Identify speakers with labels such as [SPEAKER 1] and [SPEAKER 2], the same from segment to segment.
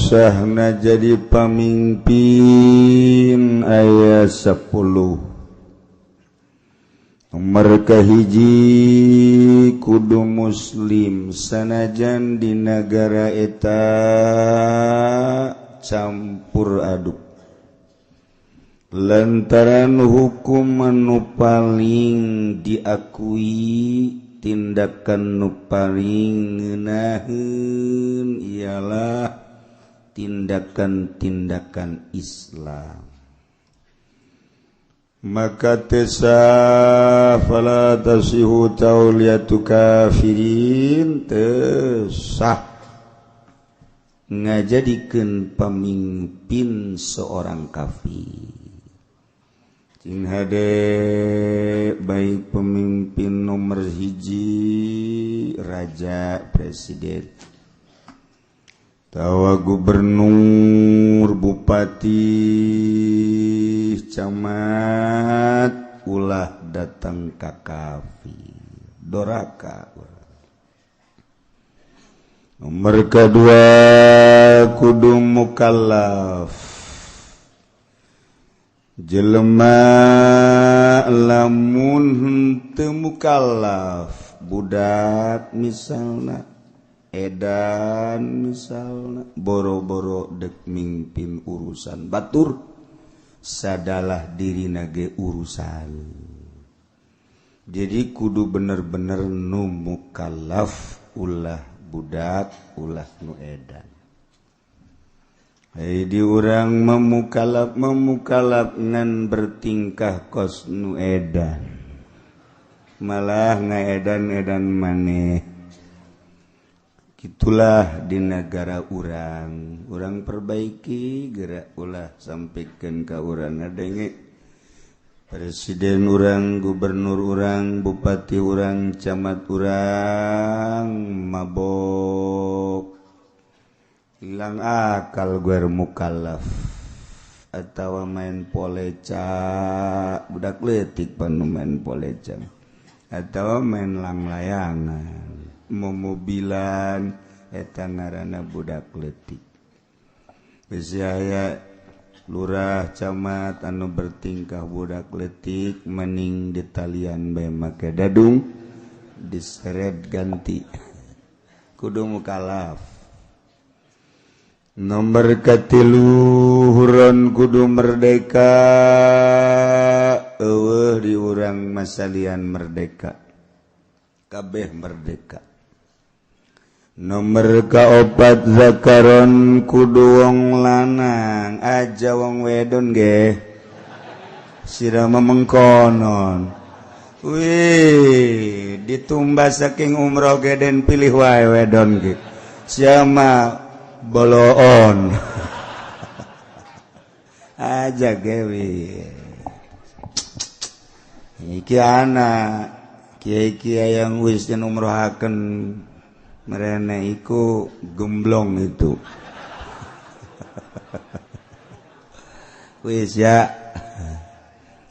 [SPEAKER 1] Sahna jadi pamimpin aya 10. Mereka hiji kudu muslim sanajan di negara eta campur aduk lantaran hukum nu paling diakui tindakan nu paling ngeunaheun ialah tindakan-tindakan Islam. Maka tesa fala tasihu tauliyatu kafirin tesah ngajadikeun pamimpin seorang kafir. Cing hade baik pemimpin nomor hiji raja presiden tawa gubernur bupati camat ulah datang ka kafir doraka. Nomor kedua kudu mukallaf jelema lamun henteu mukallaf budak misalna edan misalna boro-boro dek mimpin urusan batur sadalah dirina ge urusan. Jadi kudu bener-bener nu mukallaf ulah budak ulah nu edan. Hei di urang memukalaf memukalaf ngan bertingkah kos nu edan malah ngaedan-edan maneh. Gitulah di negara urang, urang perbaiki gerak ulah sampaikan ka urang ngadenge presiden urang, gubernur urang, bupati urang, camat urang mabok hilang akal gue mukallaf atau main poleca budak leutik panu main poleca atau main langlayangan momobilan eta ngaranna budak leutik. Bisi aya lurah camat anu bertingkah budak leutik mending ditalian bae make dadung diseret ganti kudu mukallaf. Nomor katilu huron kudu merdeka eueuh di urang masalian merdeka kabeh merdeka. Nomor kaopat zakaron kudu wong lanang aja wong wedon ge sira memengkonon. Wih ditumbas saking umroh ge den pilih wae wedon ge siama boloon aja gewi iki anak kiai-kiai yang wis den umrohaken merene iku gemblong itu. Wis ya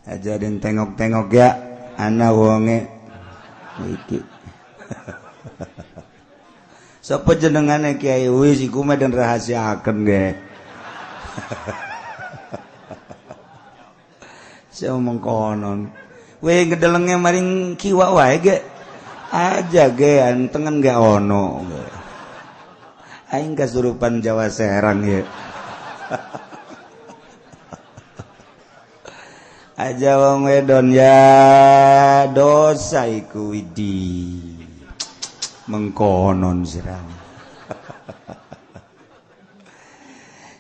[SPEAKER 1] aja den tengok-tengok ya ana wonge iki. Sapa jenengane kiai wis iku mah den rahasiaken ge. Saya mengkonon. Weh ngedelenge maring kiwa wae ge. Aja ge antengen ge ono. Aing kasurupan Jawa Serang ya. Aja wong wedon ya dosa iku widi. Mengkonon sirang.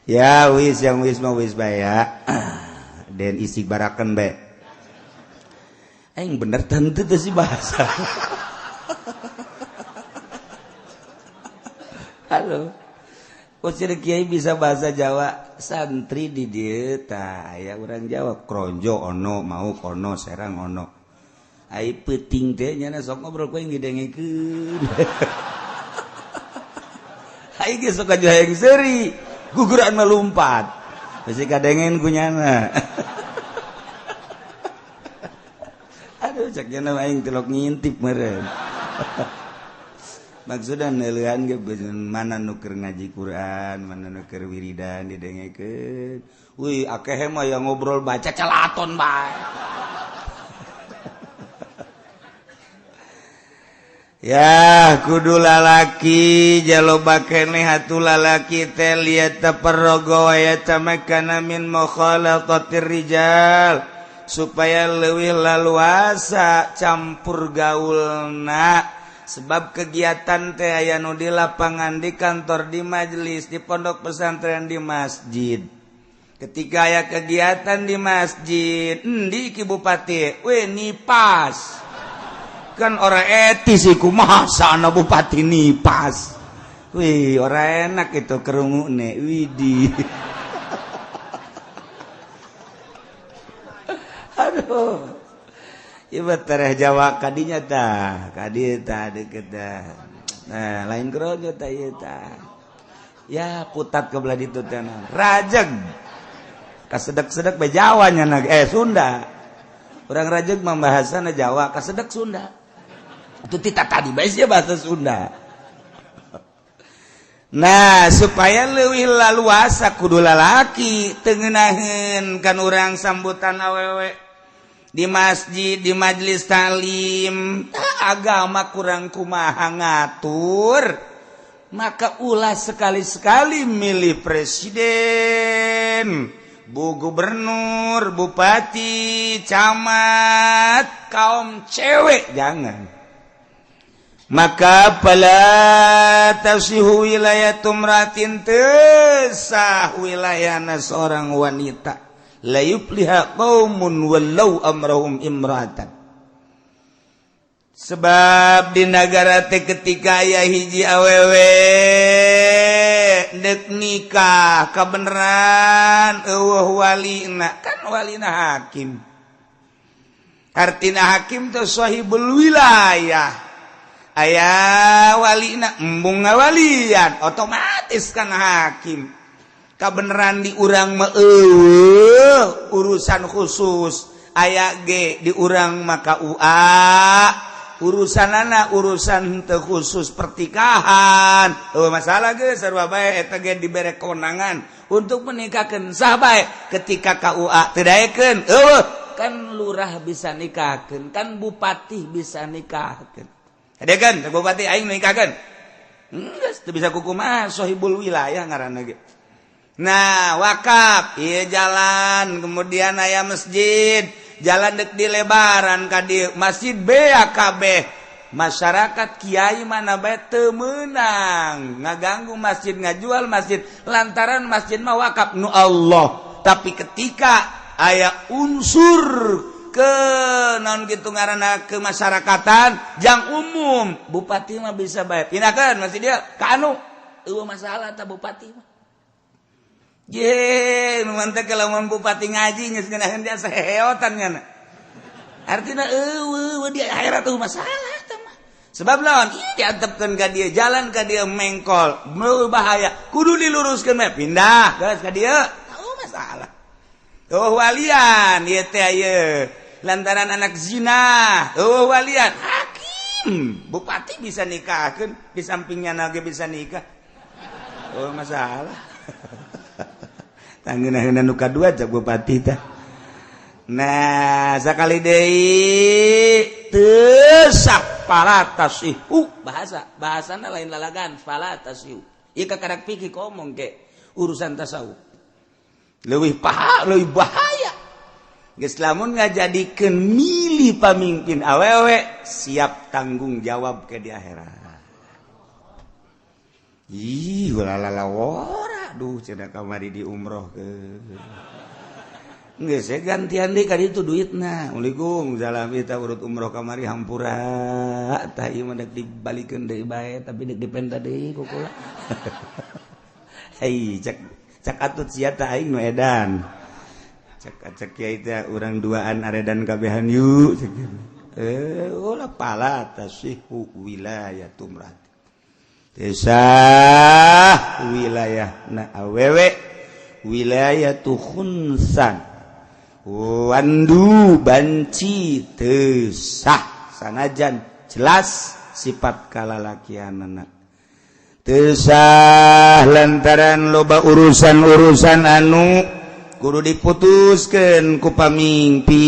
[SPEAKER 1] Ya wis yang wis mau wis bae ya. Den isi baraken bae. Aing bener tentu teu sih bahasa. Halo. Kok kiai bisa bahasa Jawa santri di dieu tah aya urang Jawa Kronjo ono mau kono Serang ono. Ai peuting teh nyana sok ngobrol ku aing didengekeun. Ai ge sok aju hayang seuri, guguran melumpat. Bisi kadengen ku nyana. Aduh cek nyana aing tilok ngintip meureun. Maksudna neuleuhan ge mana nu keur ngaji Quran, mana nu keur wiridan didengekeun. Wih, akeh mah yang ngobrol baca celaton bae. Ya kudu lalaki jaloba keneh atuh lalaki teh liat taparrogo wa yatamakkana min mukhalatatir rijal supaya leuwih laluasa campur gaulna, sebab kegiatan teh aya nu di lapangan, di kantor, di majelis, di pondok pesantren, di masjid. Ketika aya kegiatan di masjid, endi ki bupati we nipas kan orang etis iku, masa anak bupati nipas, wih orang enak itu kerungune widih. Aduh, ieu tereh Jawa kadinya tah, kadi tah deket tah. Nah, lain kerojo tah ieu tah. Ya putat ke belah ditu teh rajeg. Kasedek-sedek bae Jawa nya Sunda. Orang rajeg mah bahasana Jawa, kasedek Sunda. Itu tita tadi bae sia bahasa Sunda. Nah, supaya leuwih laluasa kudu lalaki teu ngeunaheun kan urang sambutan awewe di masjid, di majelis taklim, agama kurang kumaha ngatur, maka ulah sekali-sekali milih presiden, bu gubernur, bupati, camat, kaum cewek jangan. Maka fala tasihu wilayatu imratin, tesah wilayahna seorang wanita, la yufliha qaumun wallau amrahum imratan. Sebab di negara teh ketika aya hiji awewe dek nikah kabeneran eueuh walina, kan walina hakim, artina hakim teh sahibul wilayah, aya walina embung ngawalian otomatis kan hakim. Kabeneran di urang mah eueuh urusan khusus, aya ge di urang mah KUA urusanana urusan teu khusus pertikahan, eueuh masalah ge sarua bae eta ge dibere kewenangan untuk menikahkeun sah bae. Ketika KUA teu daekeun eueuh, kan lurah bisa nikahkeun, kan bupati bisa nikahkeun. Kan bupati aing nikahkeun geus teu bisa kukumaha, sahibul wilayah ngaranna ge. Nah, wakaf ieu jalan, kemudian aya masjid, jalan dek dilebaran ka dieu, masjid BAKB, masyarakat kiai mana bae teu meunang ngaganggu masjid, ngajual masjid, lantaran masjid mah wakaf nu Allah. Tapi ketika aya unsur ke non gitu ngaranna kemasyarakatan jang umum, bupati mah bisa bae pindahkeun masih dia ka anu, eueuh masalah ta bupati mah. Ye, nu mantep lamun bupati ngaji geus ngeunaheun dia seheotan nya. Artina eueuh di akhirat eueuh masalah tah mah. Sebab lawan ieu diantepkeun ka dieu, jalan ka dieu mengkol, bahaya, kudu diluruskeun mah pindah geus ka dieu. Eueuh masalah. Oh walian ieu teh ieu lantaran anak zina, oh walian hakim, bupati bisa nikahkeun, di sampingnya nage bisa nikah. Oh masalah. Tanggeuna nu kadua cak bupati tah. Nah, sakali deui teu sah fala tasihu, bahasa bahasana lain lalagan fala tasihu. Ieu kakarak pikir ngomong ke urusan tasawuf. Leuwih paha, leuwih bahaya. Geus lamun ngajadikeun milih pamimpin awewe siap tanggung jawab ke di akhirat. Ih, ulalala wora, duh cenah kamari di umroh ke. Geus saya gantian deui ka ditu duitna. Assalamualaikum, salam kita urut umroh kamari hampura. Tah ieu mah dek dibalikeun deui bae tapi dek dipenta deui ku kula. Hei, cek cek atut sia tah aing nu edan. Cek cek kiai teh urang duaan aredan kabehan yuk cek. Ulah pala tasihu wilayah tumrat. Desa wilayah na awewe wilayah tu khunsan wandu banci tesah sanajan jelas Sifat kalalakianana teu sah lantaran loba urusan-urusan anu kudu diputuskan ku pamimpin,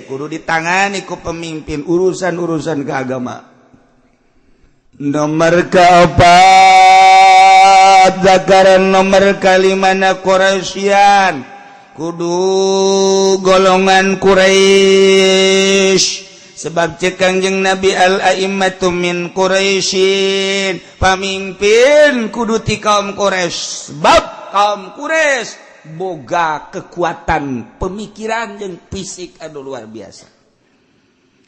[SPEAKER 1] kudu ditangani ku pemimpin, urusan-urusan keagama. Nomor keempat, zakaran nomor kalimana Quraisyan, kudu golongan Quraisy, sebab cek Kangjeng Nabi, al a'immatu min Quraisyin, pamimpin kudu ti kaum Quraisy, sebab kaum Quraisy boga kekuatan pemikiran jeung fisik anu luar biasa.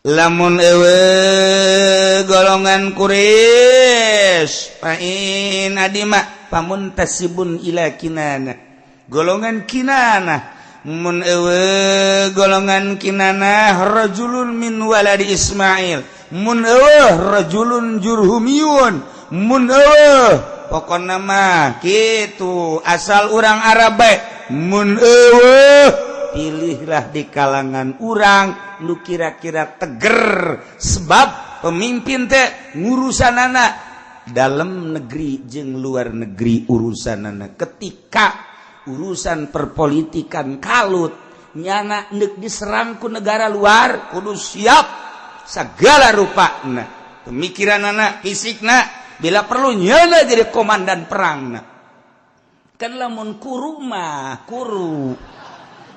[SPEAKER 1] Lamun euweuh golongan Quraisy, fa in adima famuntasibun ila Kinana, golongan Kinana. Mun euweuh golongan Kinana, rajulun min waladi Ismail. Mun euweuh, rajulun jurhumiyun. Mun euweuh, pokona mah kitu, asal urang Arab bae. Mun euweuh, pilihlah di kalangan urang nu kira-kira teger, sebab pemimpin teh ngurusanana dalam negeri jeung luar negeri urusanana. Ketika urusan perpolitikan kalut, nyana nek diserang ku negara luar, kudu siap segala rupa. Nah, pemikiran anak, fisik, nah, bila perlu nyana jadi komandan perang. Nah, kan lamun kuru mah kuru.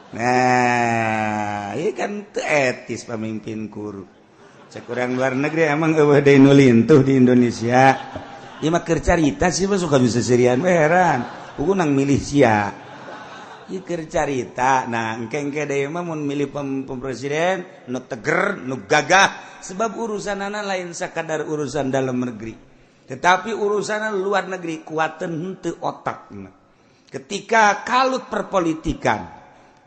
[SPEAKER 1] Nah, ini kan teu etis pemimpin kuru. Cek urang luar negeri, emang euweuh deui nu lintuh di Indonesia? Ieu mah keur carita sih mah, suka bisa sirian we, heran. Puguh nang milih sia. Ieu keur carita. Nah, engke-engke deui mah mun milih pem presiden nu teger, nu gagah, sebab urusanana lain sakadar urusan dalam negeri, tetapi urusan luar negeri. Kuaten henteu otak ketika kalut perpolitikan?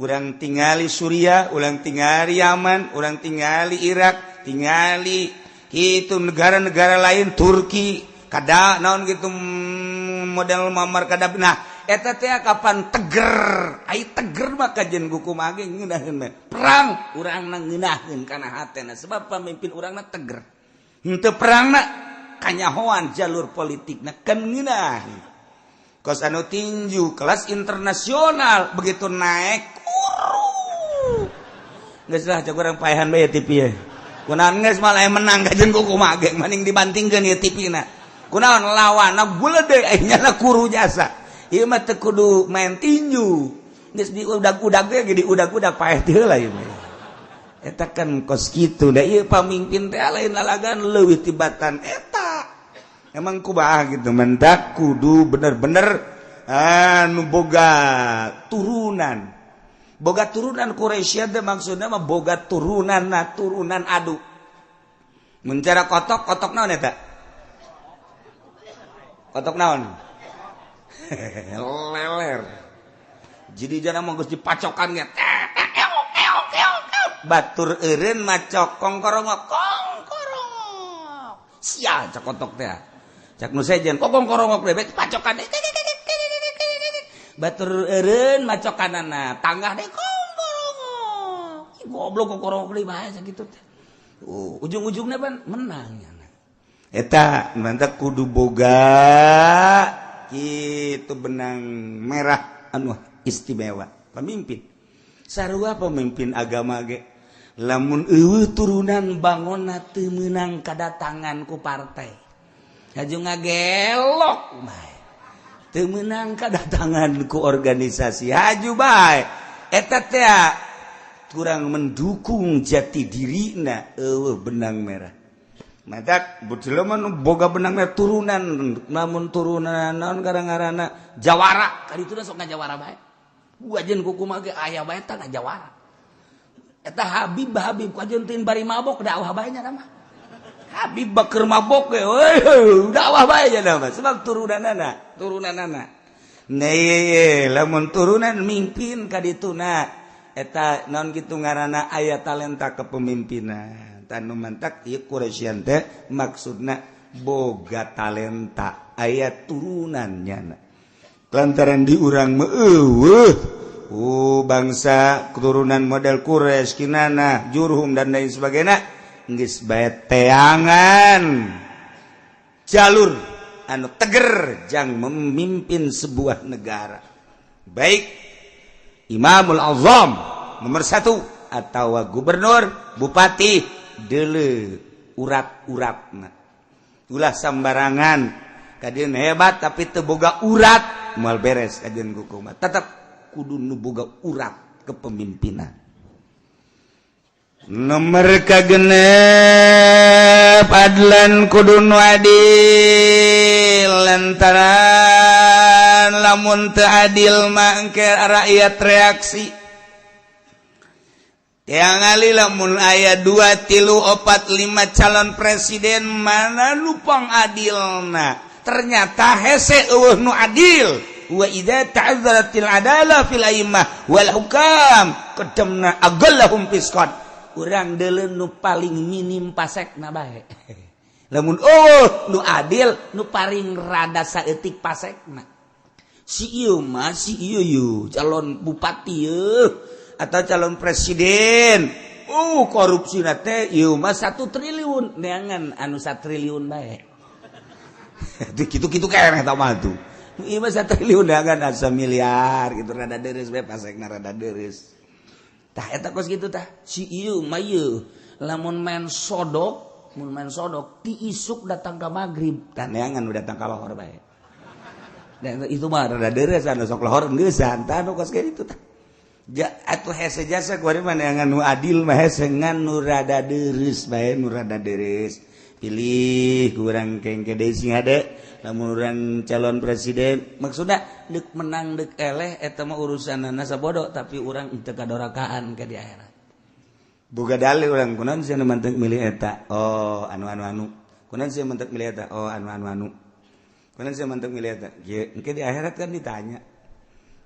[SPEAKER 1] Urang tingali Suriah, urang tingali Yaman, urang tingali Irak, tingali itu negara-negara lain, Turki, kada naon gitu, model Muammar Gaddafi. Nah, eta teh kapan teger? Ai teger mah kajen kumaha ge ngeunaheun perang, urang ngeunaheun kana hatena, sebab pemimpin urangna teger. Henteu perangna, kanyahoan jalur politik. Nah, kan ngeunah kos anu tinju kelas internasional, begitu naik kuru. Geus lah, cek urang paehan bae TV ye. Kunaon geus malah menang kajen kumaha ge mending dibantingkeun ieu TV na. Kunaon lawanna bulede, nya kuru jasa. Ieu mah teu kudu main tinju, geus diudag-udag ge, diudag-udag paeh teu heula ieu mah. Eta kan kos kitu da. Ieu pamimpin teh lain lalagan leuwih tibatan eta. Emang kumaha gitu, mendak kudu bener-bener anu boga turunan, boga turunan Quraisy teh, maksudna mah boga turunan. Nah, turunan adu mun cara kotok, kotok naon eta? Kotok naon? Leler. Jadi jangan mau geus dipacokan ge, batur eureun macok kongkorongok kongkorongok. Sia, cak kotok teh, cak nu sejen kok kongkorongok deh, pacokan batur eureun macokanana tanggah deh kongkorongok. Goblok, kongkorongok deui bae sakitu teh. Ujung-ujungnya pan menang eta. Mantap, kudu boga kitu benang merah anu istimewa pemimpin. Sarua pemimpin agama ge, lamun euweuh turunan bangun teu meunang kadatangan ku partai, haju ngagelok bae. Teu meunang kadatangan ku organisasi, haju bae. Eta teh kurang mendukung jati dirina, euweuh benang merah. Matak mah boga benang merah turunan, namun turunan naon gara-garana jawara kali itu sok ngajawara bae. Wajen kumaha ge aya bae tah ngajawara. Eta Habib, Habib kajen tin bari mabok dakwah bae nya mah. Habib Bakar mabok ge dakwah bae nya mah, sebab turunanana, turunanana. Nah, lamun turunan mimpin ka dituna eta naon kitu ngaranna, aya talenta kepemimpinan. Tanu mantak ieu Quraisyan teh maksudna boga talenta, aya turunannya. Lantaran di urang mah euweuh bangsa keturunan model Quraisy, Kinana, Jurhum, dan lain sebagainya. Geus bae teangan jalur anu teger jang memimpin sebuah negara, baik Imamul Azam nomor 1 atau gubernur, bupati, dele urat-uratna. Ulah sambarangan kajian hebat tapi teu boga urat, moal beres kajian hukum. Tetap kudu nu boga urat kepemimpinan. Nomor kagenep, adlan, kudu nu adil, lantaran lamun teu adil mah engke rakyat reaksi yang ngali. Lamun aya 2, 3, 4, 5 calon presiden, mana nu pang adilna? Ternyata hese, euweuh nu adil. Wa idza ta'azzaratil adalah fil a'immah wal hukam qadamna aqallahum fisqan. Urang deuleu nu paling minim pasekna bae. Lamun oh nu adil, nu paling rada saeutik pasekna. Si ieu mah, si ieu yu calon bupati yeuh atau calon presiden, korupsi teh ieu mah 1 triliun, neangan anu 1 triliun bae. Gitu-gitu keneh eta mah tuh. Ieu mah 1 triliun, neangan asa miliar gitu, rada deres bae pasekna, rada deres. Tah, eta kos gitu tah. Si ieu mah ieu lamun main sodok, mun main sodok ti isuk datang ke maghrib, tah neangan nu datang ka lohor bae. Dan itu mah rada deres, anu sok lohor geusan. Tah, nu kos kitu tah. Ja, atuh hese jasa kuari mah. Neangan nu adil mah hese, ngan nu rada deres bae, nu rada deres pilih kurang kengke deui. Sing hade lamun urang calon presiden, maksudna deuk menang deuk eleh eta mah urusanana sabodo, tapi urang teu kadorakaan ke di akhirat. Boga dalil urang, kunaon sia nu mantek milih eta? Oh, anu anu anu. Kunaon sia mantek milih eta? Oh, anu anu anu. Kunaon sia mantek milih eta? Kieu. Engke di akhirat kan ditanya.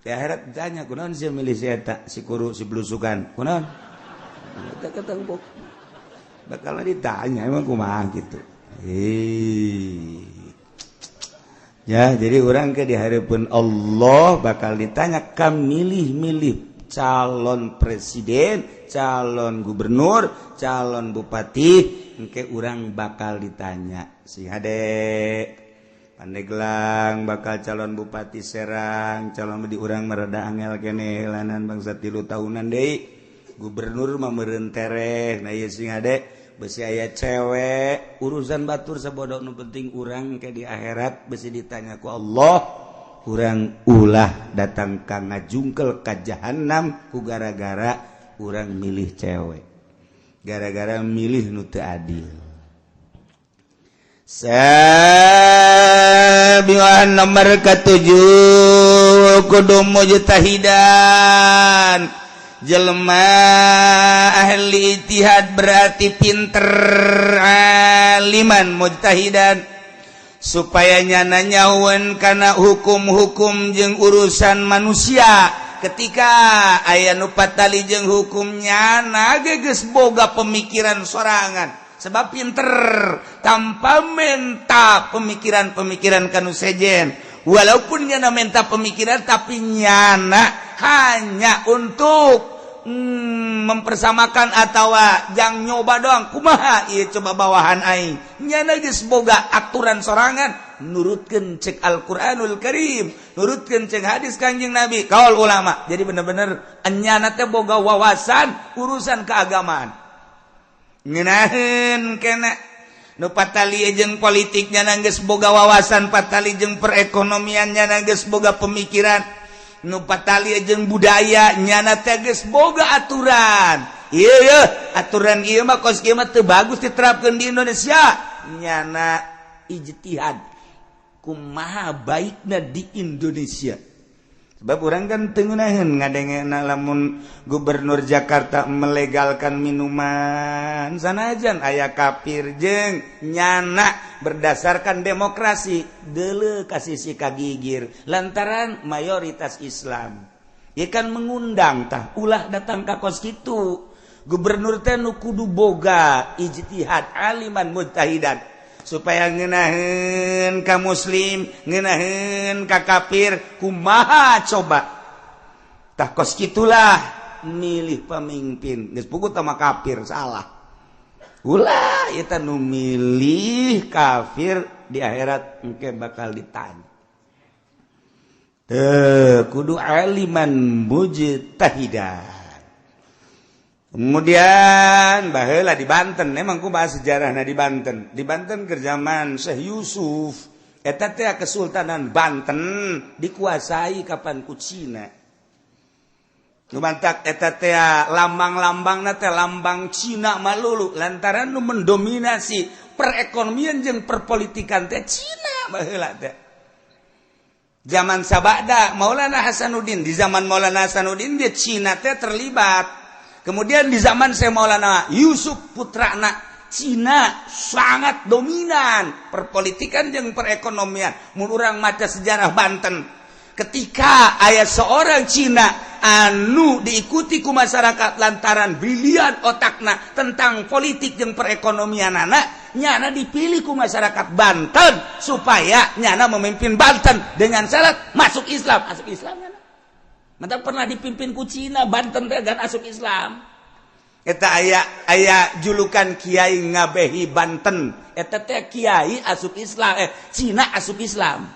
[SPEAKER 1] Di akhirat ditanya, kunaon sia milih si eta, si kuru, si blusukan? Kunaon? Eta ketemu bakal ditanya, emang kumaha gitu. Eh. Ya, jadi orang ke di hadapan Allah bakal ditanya kam milih-milih calon presiden, calon gubernur, calon bupati, engke urang bakal ditanya. Si hade Pandeglang bakal calon bupati Serang, calon di urang mereda angel kene lanan bangsa 3 tahunan deui. Gubernur mah meureun tereh. Nah, ieu sing hade besi aya cewek, urusan batur sabodo, nu penting urang ke di akhirat besi ditanya ku Allah. Urang ulah datang ka ngajungkel ka jahanam ku gara-gara urang milih cewek, gara-gara milih nu teu adil. Sabian, nomor ketujuh, kudu mujtahidan, jelema ahli ijtihad, berarti pinter, aliman mujtahidan, supaya nyana nyawan karena hukum-hukum jeung urusan manusia. Ketika aya nu patali jeung hukum, nyana geus boga pemikiran sorangan sebab pinter, tanpa menta pemikiran-pemikiran kanu sejen. Walaupun nyana menta pemikiran, tapi nyana hanya untuk mempersamakan atau jang nyoba doang, kumaha ieu, coba bawahan aing. Nyana geus boga aturan sorangan, nurutkeun cek Al-Qur'anul Karim, nurutkeun cek hadis Kanjeng Nabi, kaul ulama. Jadi bener-bener nyana teh boga wawasan urusan keagamaan. Ngenaheun kena nu patali jeung politiknya geus boga wawasan, patali jeung perekonomiannya geus boga pemikiran, nu patali jeung budaya nyana teh geus boga aturan. Iya iya, aturan ieu mah kos kieu mah teu bagus diterapkeun di Indonesia. Nyana ijtihad kumaha baikna di Indonesia, sebab orang kan teu ngeunaheun ngadengena lamun gubernur Jakarta melegalkan minuman, sanajan aya kafir jeung nyana berdasarkan demokrasi deuleu ka sisi kagigir lantaran mayoritas Islam. Ya kan mengundang tah. Ulah datang ka kos kitu. Gubernur teh nu kudu boga ijtihad, aliman mujtahidan, supaya ngenaheun ka muslim, ngenaheun ka kafir, kumaha coba. Tah, kos kitulah milih pemimpin. Geus puguh sama kafir salah. Ulah eta nu milih kafir di akhirat engke bakal ditanya. Teu kudu aliman mujtahidan. Kemudian baheula di Banten, emang ku bahas sejarahna di Banten. Di Banten keur zaman Syekh Yusuf, eta teh Kesultanan Banten dikuasai kapan ku Cina. Nu mantak eta teh lambang-lambangna teh lambang Cina malulu lantaran nu mendominasi perekonomian jeung perpolitikan teh Cina baheula teh. Zaman sabada Maulana Hasanuddin, di zaman Maulana Hasanuddin dia Cina teh terlibat. Kemudian di zaman saya Maulana Yusuf putrana, Cina sangat dominan perpolitikan jeung perekonomian. Mun urang maca sejarah Banten, ketika aya seorang Cina anu diikuti ku masyarakat lantaran brilian otakna tentang politik jeung perekonomian, anak nyana dipilih ku masyarakat Banten supaya nyana memimpin Banten dengan syarat masuk Islam. Masuk Islam nyana. Mantap pernah dipimpin ku Cina Banten teh gan asup Islam. Eta aya aya julukan Kiai Ngabehi Banten. Eta teh Kiai asup Islam, Cina asup Islam.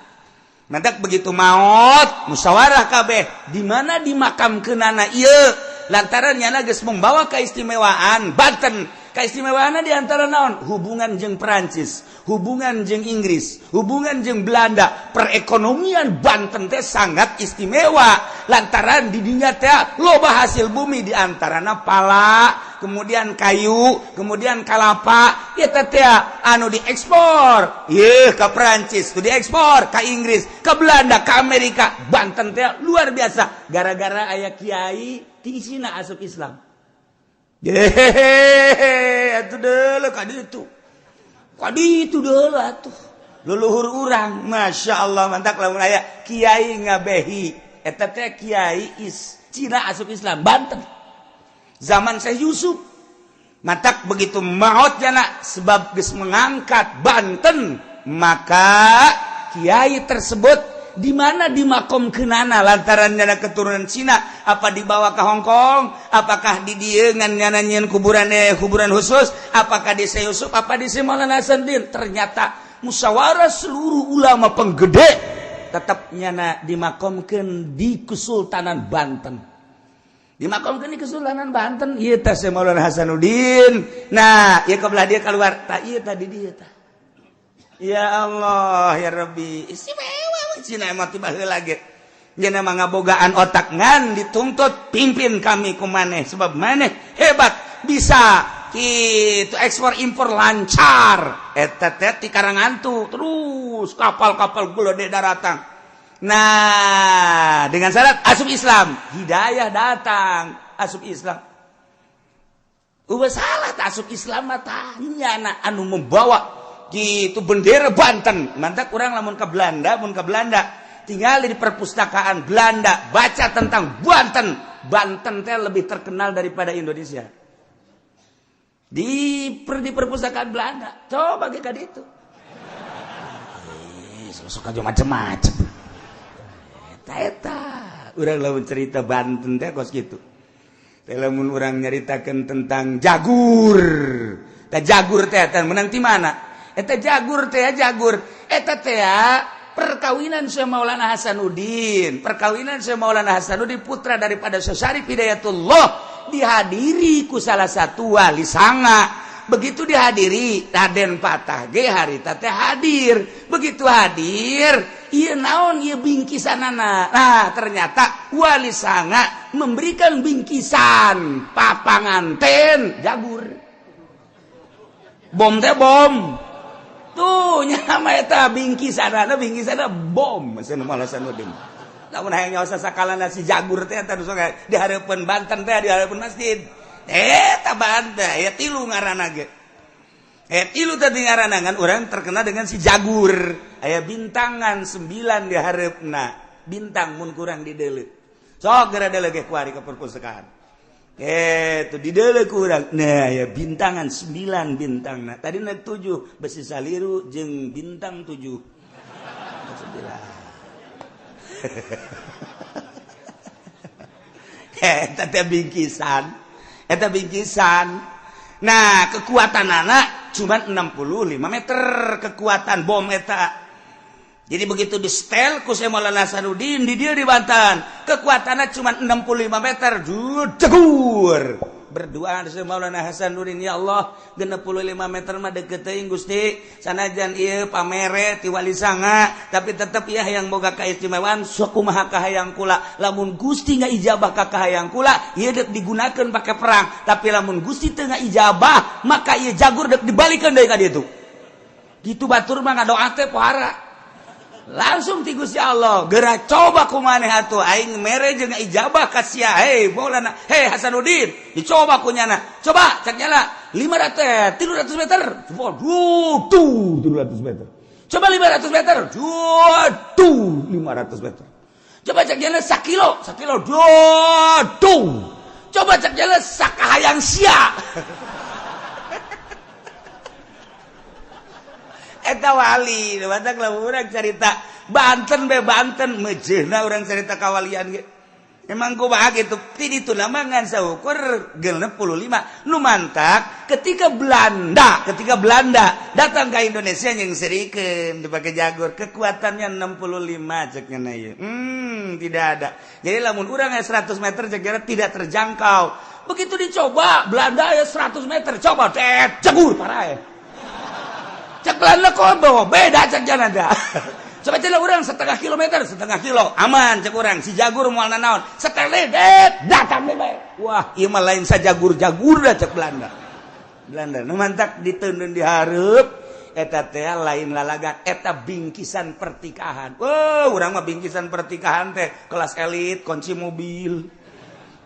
[SPEAKER 1] Mantak begitu maut musyawarah kabeh di mana dimakamkeunana ieu lantaran nyana geus membawa keistimewaan Banten. Keistimewaan di antara naon? Hubungan jeung Perancis, hubungan jeung Inggris, hubungan jeung Belanda. Perekonomian Banten teh sangat istimewa lantaran di dinya teh loba hasil bumi, di antarana pala, kemudian kayu, kemudian kalapa. Eta teh anu diekspor ye ke Perancis tuh, diekspor ke Inggris, ke Belanda, ke Amerika. Banten teh luar biasa gara-gara aya kiai ti Cina asup Islam. Hehehe, atuh deuleu ka ditu. Ka ditu deuleu atuh. Leluhur urang, Masya Allah, mantak lamun aya kiai Ngabehi. Eta teh kiai is Cina asup Islam Banten. Zaman Syekh Yusuf. Matak begitu maut jana sebab geus mengangkat Banten, maka kiai tersebut di mana dimakomkeunana lantaran nyana keturunan Cina, apa dibawa ke Hong Kong, apakah di dieu ngan nyana nyieun kuburan, kuburan khusus, apakah di Syekh Yusuf, apa di Syekh Maulana Hasanuddin? Ternyata musyawarah seluruh ulama penggede tetap nyana dimakomkeun di Kesultanan Banten, dimakomkeun di Kesultanan Banten. Ieu teh Syekh Maulana Hasanuddin. Nah, ieu kebelah dia keluar tak, ieu tadi dia tah. Ya Allah ya Rabbi, istimewa Cina emang tiba heula ge. Nya mah ngabogaan otak ngan dituntut pimpin kami ku maneh sebab maneh hebat, bisa gitu ekspor impor lancar. Eta teh ti Karangantu terus kapal-kapal gede daratang. Nah, dengan syarat asup Islam, hidayah datang, asup Islam. Udah salah tak asup Islam mah tanya na anu membawa gitu bendera Banten. Mantap kurang lamun ke Belanda, mun ke Belanda tinggal di perpustakaan Belanda baca tentang Banten. Banten teh lebih terkenal daripada Indonesia di perpustakaan Belanda. Coba ke itu suka macem-macem eta eta urang lamun cerita Banten teh kos gitu. Lamun urang nyaritakeun tentang Jagur teh, Jagur teh menang ti mana eta Jagur teh? Jagur eta teh perkawinan Syekh Maulana Hasanuddin, perkawinan Syekh Maulana Hasanuddin putra daripada Syekh Syarif Hidayatullah dihadiri ku salah satu wali sanga. Begitu dihadiri, Raden Patah ge harita teh hadir. Begitu hadir, ieu naon ieu bingkisanana? Nah, ternyata wali sanga memberikan bingkisan papanganten jagur, bom teh, bom tuh nya eta bingkisanana, bingkisanana bom. Cenah Maulana Hasanuddin lamun hayang nyaho sakalana si jagur teh, eta sok di hareupeun Banten teh, di hareupeun masjid eta Banten ya tilu ngaranna ge, tilu tadi ngaranna. Ngan urang terkenal dengan si jagur, aya bintangan 9 di hareupna, bintang mun kurang di deuleu. Sok geura deuleu ge kuari ke perpustakaan itu di deuleu kurang. Nah ya, bintangan 9 bintang. Nah, tadi na 7 besi saliru jeung bintang 7 9. Eta teh bingkisan, eta bingkisan. Nah, kekuatan anak cuma 65 meter kekuatan bom eta. Jadi begitu di setel ku Syekh Maulana Hasanuddin di dia di Banten, kekuatannya cuma 65 meter, jegur. Berdoa Syekh Maulana Hasanuddin, "Ya Allah, 65 meter mah deket teuing, Gusti. Sanajan ieu pamere ti Wali Sanga, tapi tetep ya yang boga kaistimewaan, sok kumaha kahayang kula. Lamun Gusti ijabah ka kahayang kula, ieu dek digunakeun pake perang, tapi lamun Gusti teu ijabah, maka ieu jagur dek dibalikeun deui ka ditu." Gitu batur mah ngadoa teh pohara. Langsung ti Gusti Allah, "Geura coba ku maneh atuh, aing mere jeung ijabah ka sia." Hei Maulana, hei Hasanuddin, dicoba ku nyana. Coba cek nyala 500, 300 meter. Coba tuh 300 meter. Coba 500 meter. Tuh 500 meter. Coba cek nyala sakilo, sakilo. Tuh. Coba cek nyala sakahayang sia. Eta wali, batak lah urang cerita Banten be Banten mejehna urang cerita kawalian ge. Emang kumaha gitu? Ti ditu nama ngan saukur 65 nu mantak ketika Belanda datang ke Indonesia yang serikeun dipakai jagur kekuatannya 65 cek nya ieu. Tidak ada. Jadi lamun urang aya 100 meter cek tidak terjangkau. Begitu dicoba Belanda aya 100 meter, coba tet jegur parah. Cek Belanda kok bawa beda cek jalan ada. Coba cek orang setengah kilometer, setengah kilo aman cek orang si jagur moal nanaon. Setengah det datang bae. Wah, ieu mah lain sajagur-jagur dah cek Belanda. Belanda nu mantak diteundeun di hareup eta teh lain lalagan, eta bingkisan pertikahan. Wah, urang mah bingkisan pertikahan teh kelas elit, kunci mobil.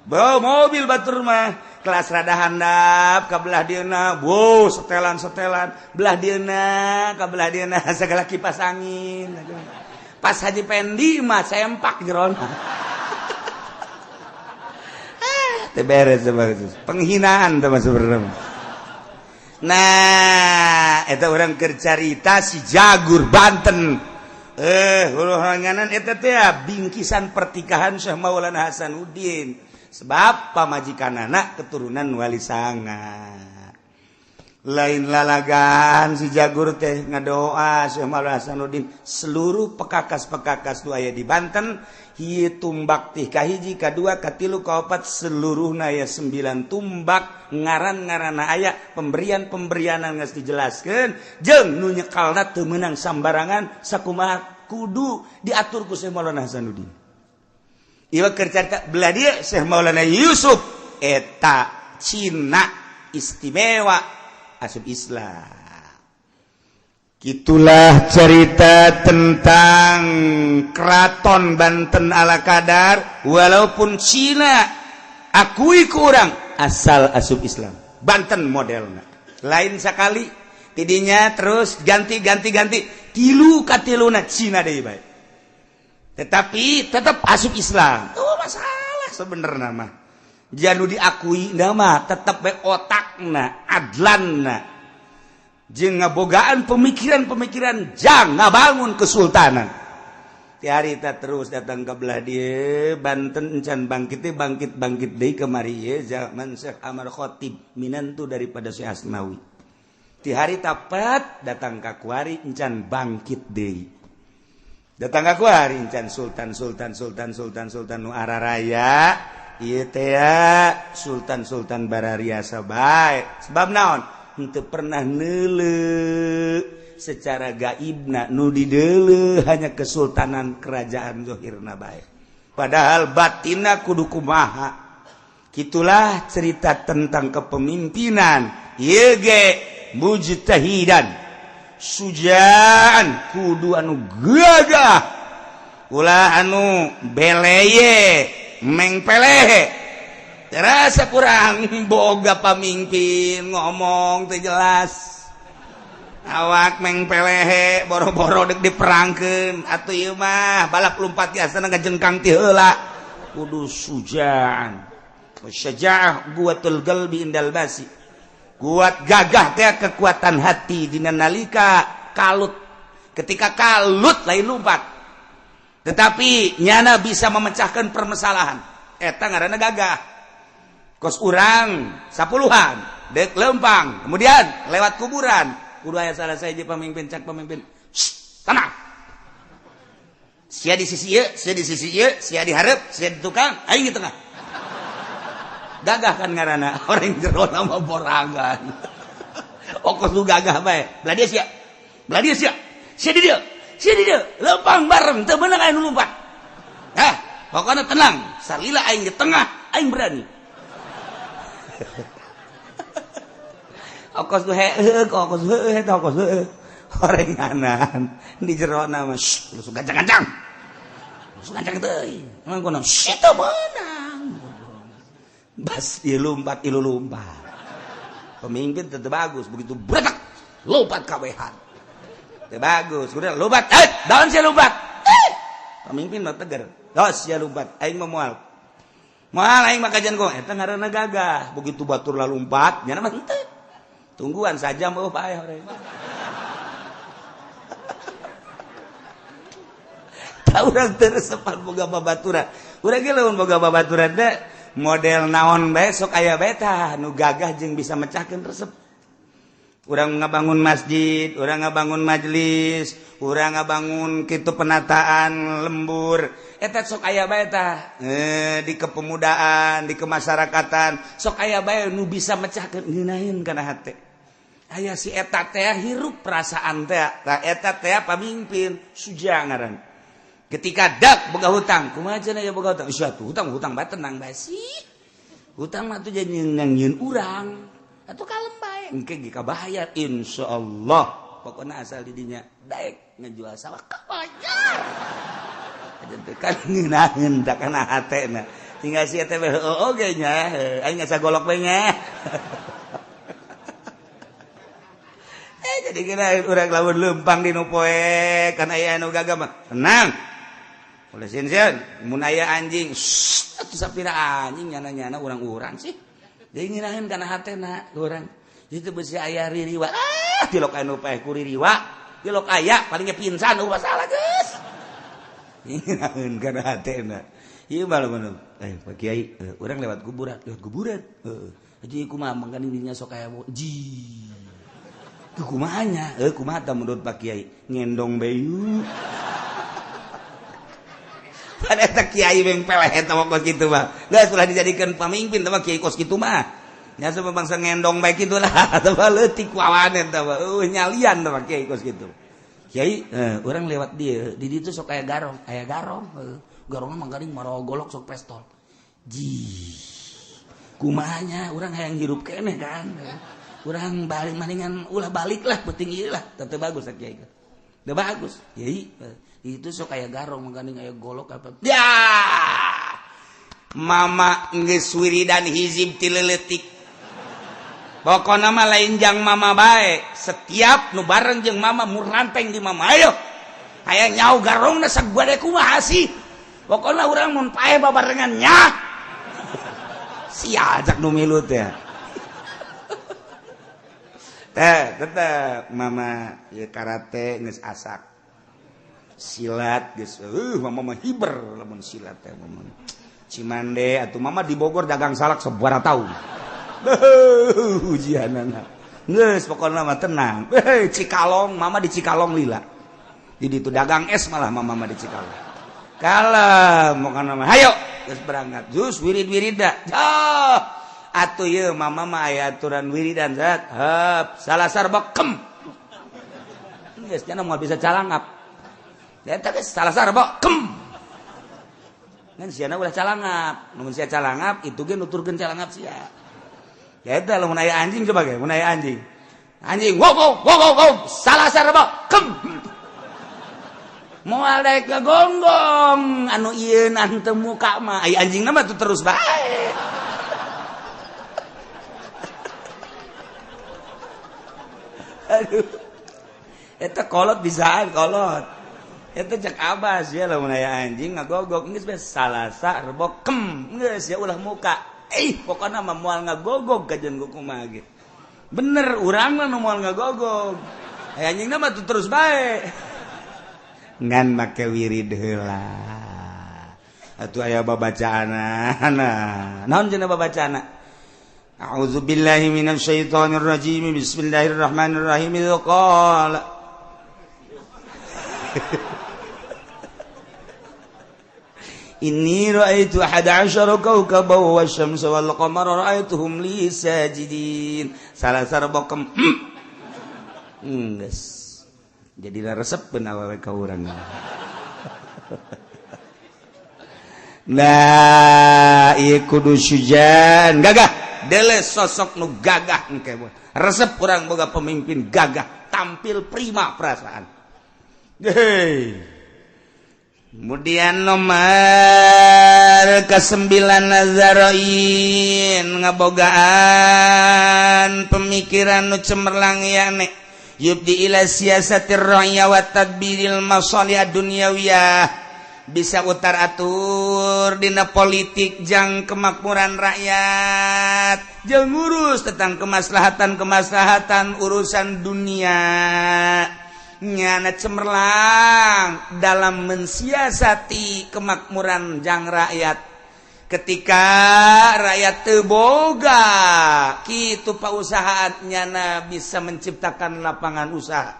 [SPEAKER 1] Bawa mobil batur mah kelas rada handap ka belah dieuna, wow, setelan-setelan belah dieuna ka belah dieuna segala kipas angin. Pas Haji Pendi mah sempak jerona. Teu beres, penghinaan teh sebenarnya. Nah, eta urang keur carita si Jagur Banten. Huluhanganan eta teh bingkisan pertikahan Syekh Maulana Hasanuddin. Sebab pamajikan anak keturunan Wali Sanga. Lain lalagan si Jagur teh ngadoa Syekh Maulana Hasanuddin seluruh pekakas-pekakas nu aya di Banten hieu tumbak teh kahiji, kadua, katilu, kaopat, seluruhna aya 9 tumbak, ngaran-ngaranna aya, pemberian-pemberianan geus dijelaskeun jeung nu nyekalna teu meunang sambarangan, sakumaha kudu diatur ku Syekh Maulana Hasanuddin. Ieu keur carita belah dieu Syekh Maulana Yusuf eta Cina istimewa asup Islam. Gitulah cerita tentang Keraton Banten ala kadar, walaupun Cina akui kurang asal asup Islam. Banten modelna lain sekali tidinya terus ganti ganti ganti tilu katiluna Cina deui bae, tetapi tetap asup Islam. Oh, masalah sebenarnya mah janu diakui nama tetap bae otakna adlanna jeung ngabogaan pemikiran-pemikiran jang ngabangun kesultanan. Ti harita terus datang ke belah dieu Banten encan bangkit bangkit bangkit deui kemari ye zaman Syekh Amar Khatib, minantu daripada Syekh Asnawi. Ti harita pat datang ka kuari encan bangkit deui, datang ka kuari encan sultan sultan sultan sultan sultan nu araraya ieu teh sultan sultan barariasa bae. Sebab naon? Henteu pernah neuleu secara gaibna, nu dideuleu hanya kesultanan kerajaan zohirna bae, padahal batinna kudu kumaha. Gitulah cerita tentang kepemimpinan ieu ge mujtahidan sujaan, kudu anu gagah, ulah anu beleye mengpelehe. Terasa kurang boga pamimpin ngomong teu jelas, awak mengpelehe, boro-boro dek diperangkeun atuh ieu mah balap lumpat biasana ngajengkang ti heula. Kudu sujaan, syajaah quwwatul qalbi indal basi, kuat gagah teh kekuatan hati dina nalika kalut. Ketika kalut lain lompat, tetapi nyana bisa memecahkan permasalahan, eta ngaranna gagah. Kos urang sapuluhan dek lempang, kemudian lewat kuburan. Kudu aya salah sahiji pemimpin, cak pemimpin. Tenang. Sia di sisi ieu, sia di sisi ieu, sia di hareup, sia di tukang, aing di tengah. Gagah kan ngaranna, orang jero nama borangan. Okos lu gagah bae. Belah dia sia. Belah dia sia. Sia di dieu. Sia di dieu. Lempang bareng teu beunang aya nu lompat. Hah, pokoknya tenang. Salila aing di tengah, aing berani. Okos lu heeh, okos heueuh eta okos heueuh. Horenganan di jero nama, shh, lu gancang-gancang. Lu gancang teuing. Emang kono, shh, teu meunang. Bas ieu lompat, ieu lompat. Pemimpin tetep bagus, begitu bretak lompat kabehan. Teu bagus, udah lompat, daun sia lompat. Pemimpin mah tegar. Dos sia lompat, aing mah moal. Moal aing mah kajian kok, eta ngaranna gagah. Begitu batur lompat, nya mah henteu. Tungguan saja mau paeh orang. Tahu urang teu resepan boga babaturan. Urang ge lamun boga babaturan teh model naon bae sok aya bae tah nu gagah jeung bisa mecahkeun resep. Urang ngabangun masjid, urang ngabangun majelis, urang ngabangun kitu penataan lembur. Eta sok aya bae tah di kepemudaan, di kemasyarakatan sok aya bae nu bisa mecahkeun ngeunaheun kana hate. Aya si eta teh hirup perasaan teh, tah eta teh pamimpin suja ngaran. Ketika dak boga hutang, kumaha cenah ya boga hutang? Sia tuh hutang hutang bae tenang bae sih. Hutang mah tuh jadi nyieun urang. Atuh kalem bae, engke ge kabayar insyaallah. Pokona asal di dinya daek ngejual sawah kabayar. Aja teh kan ngeunaheun tah kana hatena. Tinggal si eta we heueuh oge nya, aing asa golok bae nya. Jadi kira urang lamun lempang di nu poe kan aya anu gagah mah tenang. Ulah sieun mun aya anjing, atuh sapira anjing nyana-nyana urang-urang sih. Deui ngeunaheun kana hatena urang. Itu besi aya ririwa. Ah, tilok anu paeh ku ririwa. Tilok aya paling ge pingsan eueuh masalah geus. Ngeunaheun kana hatena. Ieu mah lamun Pak Kiai, urang lewat kuburan, lewat kuburan. Heeh. Jadi kumaha mangkan dinya sok aya ji. Kumahanya, kumaha tah menurut Pak Kiai ngendong bayu. Pada eta kiai beng peleh eta mah kos kitu mah. Geus ulah dijadikeun pamimpin teh mah kiai kos kitu mah. Nya sebab bangsa ngendong bae kitu lah, teh mah leutik wawan eta mah. Nyalian teh mah kiai kos kitu. Kiai, urang lewat dieu, di ditu sok aya garong, aya garong. Garongna mah garing marogolok sok pestol. Ji. Kumahanya urang hayang hirup keneh kan. Urang balik maningan ulah balik lah penting ieu lah teu bagus kiai. Teu bagus. Kiai itu sok aya garong mangkaning aya golok apa. Ya. Mama geus wiridan hizib ti leutik. Pokona mah lain jang mama bae, setiap nu bareng jeung mama muranteng di mama ayo. Aya nyau garongna sagade kumaha sih. Pokona urang mun paeh babarengan nya. Sia ajak nu milu teh. Teh tetep mama ya karate geus asak. Silat geus mama mah hiber lamun silat teh mama. Cimande atuh mama di Bogor dagang salak sabaraha taun. Ujianana. Geus pokona mah tenang. Cikalong mama di Cikalong lila. Di ditu dagang es malah mama mah di Cikalong. Kalem pokona mah hayo geus berangkat. Jus wirid-wirid da. Oh. Atuh ieu mama mah aya aturan wiridan zat. Heup, salasar bekem. Geus nya moal bisa calangap. Eta geus salasar bekem. Ngan siana ulah calangap. Mun sia calangap itu ge nuturkeun calangap sia. Ya eta lamun aya anjing coba ge, mun aya anjing. Anjing wow wow wow wow, wow. Salasar bekem. Moal daek gagonggong anu ieu teu muka mah aya anjingna mah tuh terus bae. Aduh. Eta kolot bisaan kolot. Eta cek abas ya lamun aya anjing ngagogok geus bae salasa rebo kem geus ya ulah muka. Pokona mah moal ngagogog kajian kumaha ge. Bener urang mah nu moal ngagogog. Aya anjingna mah tuh terus bae. Ngan make wirid heula. Atuh aya babacaanana. Naon cenah babacaanna? A'udzubillahi minasyaitonirrajim. Bismillahirrahmanirrahim. Qala inni ra'aitu 11 kawkaban wasyamsa wal qamara ra'aituhum li sajidin. Salah sarbokem. Geus. Jadi resep awewe ka urang. Nah, ieu kudu syujan gagah. Dele sosok nu gagah engke. Resep urang boga pemimpin gagah, tampil prima perasaan. Hei. Kemudian nomor ke-9 Nazaroin ngabogaan pemikiran nu cemerlang yane yubdi ila siasatir ra'ya wa tadbiril masalih dunyawiyah, bisa utar atur dina politik jang kemakmuran rakyat, jang ngurus tentang kemaslahatan-kemaslahatan urusan dunia. Nyana cemerlang dalam mensiasati kemakmuran jang rakyat. Ketika rakyat teu boga kitu pausahaan, nyana bisa menciptakan lapangan usaha.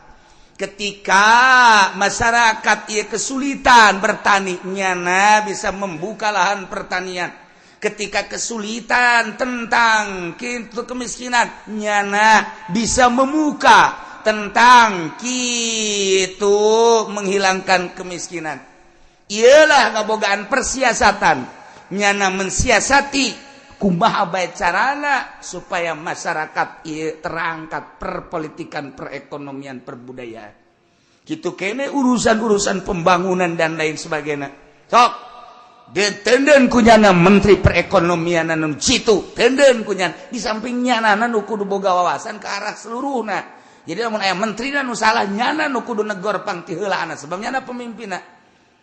[SPEAKER 1] Ketika masyarakat ieu kesulitan bertani, nyana bisa membuka lahan pertanian. Ketika kesulitan tentang kitu kemiskinan, nyana bisa membuka tentang kitu menghilangkan kemiskinan. Iyalah kabogaan persiasatan, nyana mensiasati kumaha bae carana supaya masyarakat ieu terangkat perpolitikan, perekonomian, perbudayaan. Kitu kene urusan-urusan pembangunan dan lain sebagainya. Sok ditenden kunyana menteri perekonomian anu citu, tenden kunyana di samping nyana nu kudu boga wawasan ke arah seluruhna. Jadi lamun aya menteri nu salah, nyana nu kudu negor pang ti heulaana sebab nyana pemimpinna.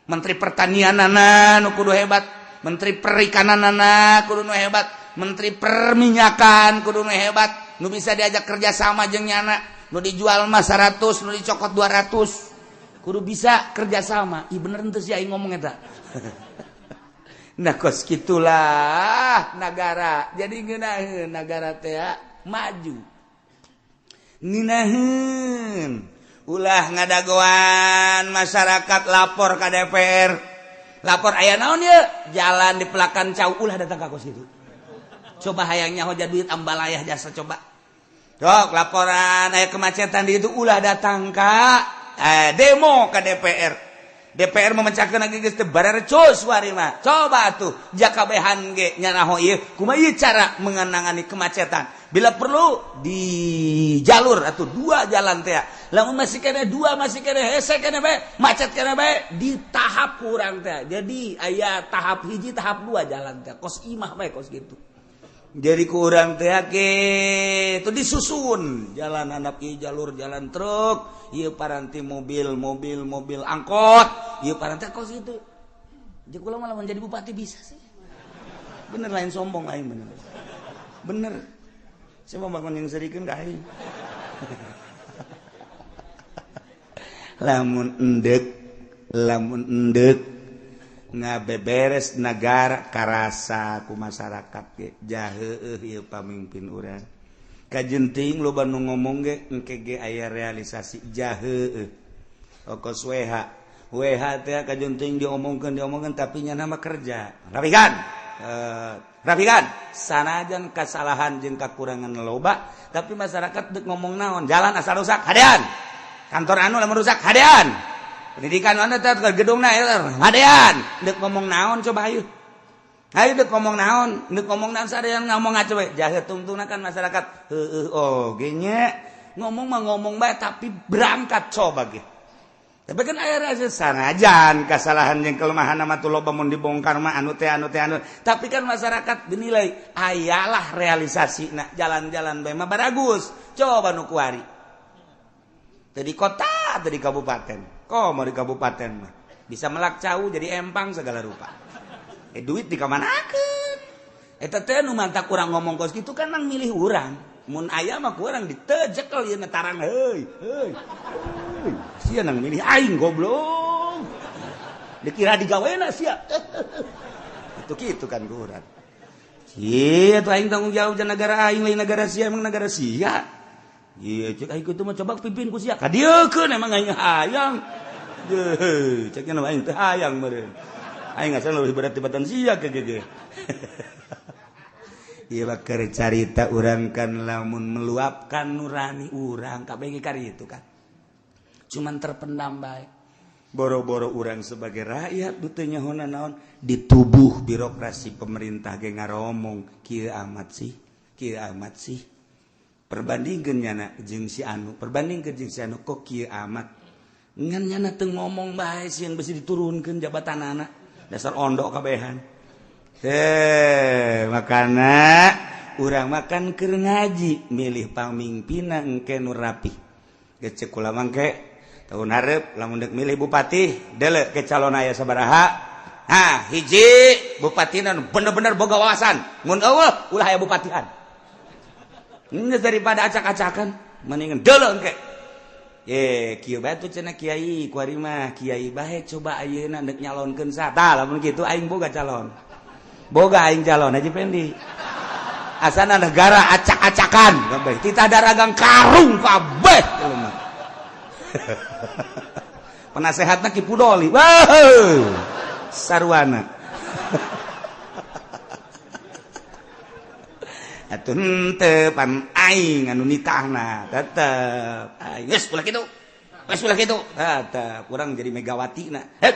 [SPEAKER 1] Menteri pertanianana nu kudu hebat, menteri perikananana kudu nu hebat, menteri perminyakan kudu nu hebat, nu bisa diajak kerja sama jeung nyana, nu dijual mah 100, nu dicokot 200. Kudu bisa kerja sama. Ih bener henteu sih aing ngomong eta. Nah kos kitulah nagara. Jadi ngeunaheun nagara teh maju. Ngeunaheun ulah ngadagoan masyarakat lapor ke DPR, lapor aya naon ieu jalan di pelakan cau, ulah datang ka kos kitu. Coba hayangnya hoja duit ambalayah jasa coba. Dok laporan aya kemacetan di itu ulah datang ka demo ke DPR. DPR memecahkan lagi geus teu barerecus wari mah. Coba tuh jakabehan ge nyanaho ieu kumaha ieu cara mengenangani kemacetan. Bila perlu di jalur atau dua jalan teh. Lamun masih kene dua, masih kene hese kene bae, macet kene bae di tahap kurang teh. Jadi aya tahap hiji, tahap dua jalan teh. Kos imah bae kos gitu. Jadi kurang teh itu disusun jalan anak ieu jalur jalan truk, ieu paranti mobil mobil mobil angkot, ieu paranti kos itu. Jadi kula malah menjadi bupati bisa sih. Bener lain sombong lain bener. Bener. Saya mau bangun yang serikeun ka aing. Lamun endek ngabeberes negara karasa ku masyarakat ge jaheueuh ieu pamimpin urang. Kajenting loba nu ngomong ge engke ge aya realisasi jaheueuh. Okos WH. WH teh kajenting diomongkeun tapi nya nama kerja. Rapikan. Rapikan. Sanajan kasalahan jeung kakurangan loba tapi masyarakat deuk ngomong naon, jalan asal rusak hadean. Kantor anu lamun rusak hadean. Pendidikan mana teh gedungna hadean. Deuk ngomong naon coba ayo. Ayo deuk ngomong naon, deuk ngomong naon sarean ngomong aja we. Jahe tungtungna kan masyarakat. Heueuh oge nya. Ngomong mah ngomong bae tapi berangkat coba ge. Tapi kan aya rasa sanajan kasalahan jeung kelemahan mah tuh loba mun dibongkar mah anu teh anu teh anu. Tapi kan masyarakat dinilai ayalah realisasina jalan-jalan bae mah baragus. Coba nu kuari. Teu di kota, teu di kabupaten. Kok mau di kabupaten mah bisa melak cau jadi empang segala rupa. Duit dikamanakeun? Eta teh nu mantak urang ngomong kos kitu kan nang milih urang. Mun aya mah ku urang ditejekel ieu tarang heuy heuy. Sia nang milih aing goblok. Dikira digawena sia. Itu kitu kan ku urang. Iya tuh aing tanggung jawab jangan negara aing, lain negara sia, emang negara sia. Iya, cek aing kitu mah coba pimpin ku sia. Kadieukeun emang aing hayang. Deuh, cek nya aing teu hayang meureun. Aing asal lebih berat tibatan sia ke ge. Iya, bakar carita urang kan lamun meluapkan nurani urang kabeh ge itu kan. Cuman terpendam bae. Boro-boro urang sebagai rakyat nu teu nyaho naon di tubuh birokrasi pemerintah ge ngaromong, kieu amat sih, kieu amat sih. Perbandingkeun nyana jeung si anu, perbandingkeun jeung si anu, kok kieu amat. Ngan nyana teu ngomong bae, sieun besi diturunkeun jabatanana. Dasar ondok kabehan. Teh, makana urang makan keur ngaji milih pamimpinna engke nu rapih. Geus cek kula mangke tahun hareup lamun deuk milih bupati, deuleu ke calon aya sabaraha. Nah, hiji bupatina nu bener-bener boga wawasan. Mun eueuh ulah aya bupatian. Geus daripada acak-acakan mendingan deuleu engke. Eh, kieu bae tuh cenah kiai, kuari mah kiai bae coba ayeuna deuk nyalonkeun sa. Tah, lamun kitu aing boga calon. Boga aing calon Haji Pendi. Asana negara acak-acakan kabeh. Titah daragang karung kabeh jelema. Penasehatna Ki Pudoli. Wah, sarwana. Atuh henteu pan aing anu nitahna tetep. Aing geus ulah kitu. Geus ulah kitu. Tetep urang jadi Megawati na. Heup.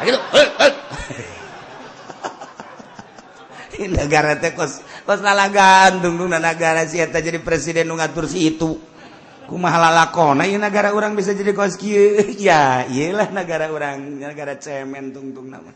[SPEAKER 1] Kitu. Heup, heup. Negara teh kos kos lalagantung nagara si eta jadi presiden nu ngatur si itu. Kumaha lalakona ieu negara urang bisa jadi kos kieu? Ya, ieulah negara urang, negara cemen tungtung nama.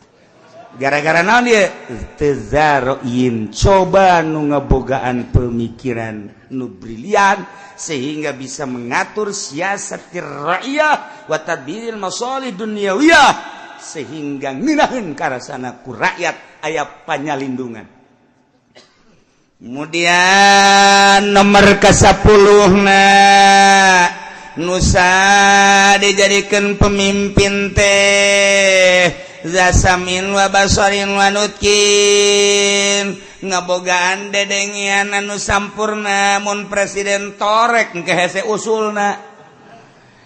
[SPEAKER 1] Gara-gara naon ieu? Tezaroin coba nu ngebogaan pemikiran nu brilian sehingga bisa mengatur siasat rakyat wa tadbiril masalih dunyawiyah sehingga ngeunaheun karasana ku rakyat aya panyalindungan. Kemudian nomor ke-10 na nusa dijadikan pemimpin teh zasamin wa basorin wa nutkin, ngabogaan dedengian anu sampurna. Mun presiden torek engke hese usulna,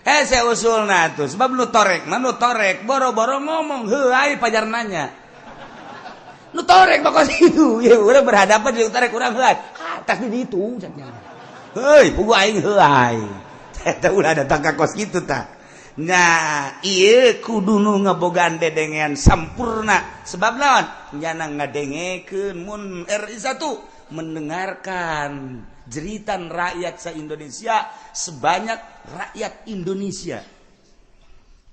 [SPEAKER 1] hese usulna tuh, sebab nu torek mah nu torek boro-boro ngomong heuai pajar nanya. Nu torek bakal itu ya urang berhadapan jeung torek urang heuai atas di ditu caknya, heuy pugu aing heuai eta ulah datang ka kos kitu tah. Nah, ieu kudu nu ngebogaan dedengean sampurna, sebab naon nyana ngadengekeun mun RI 1 mendengarkan jeritan rakyat sa Indonesia sebanyak rakyat Indonesia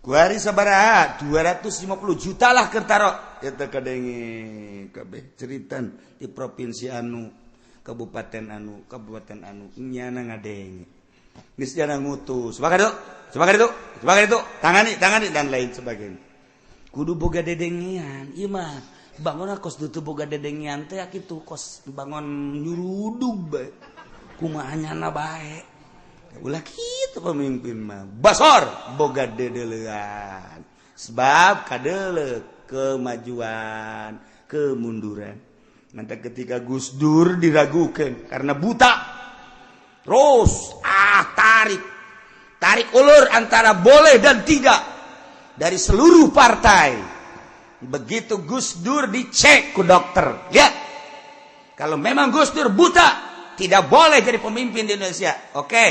[SPEAKER 1] kuari sabaraha 250 juta lah kertaro eta kadenge kabeh ceritan di provinsi anu, kabupaten anu, kabupaten anu, nyana ngadenge geus nyana ngutus sebagai itu, sebagai itu, sebagai itu, tangani, tangani, dan lain sebagainya. Kudu boga dedengean ieu mah. Bangun kos teu boga dedengean teh kitu kos bangun nyurudug bae, kumaha nyana bae. Ulah kitu pemimpin mah. Basor boga dedelean, sebab kadele kemajuan kemunduran. Nanti ketika Gus Dur diragukan karena buta terus, tarik tarik ulur antara boleh dan tidak dari seluruh partai. Begitu Gus Dur dicek ku dokter, lihat, kalau memang Gus Dur buta tidak boleh jadi pemimpin di Indonesia. Oke,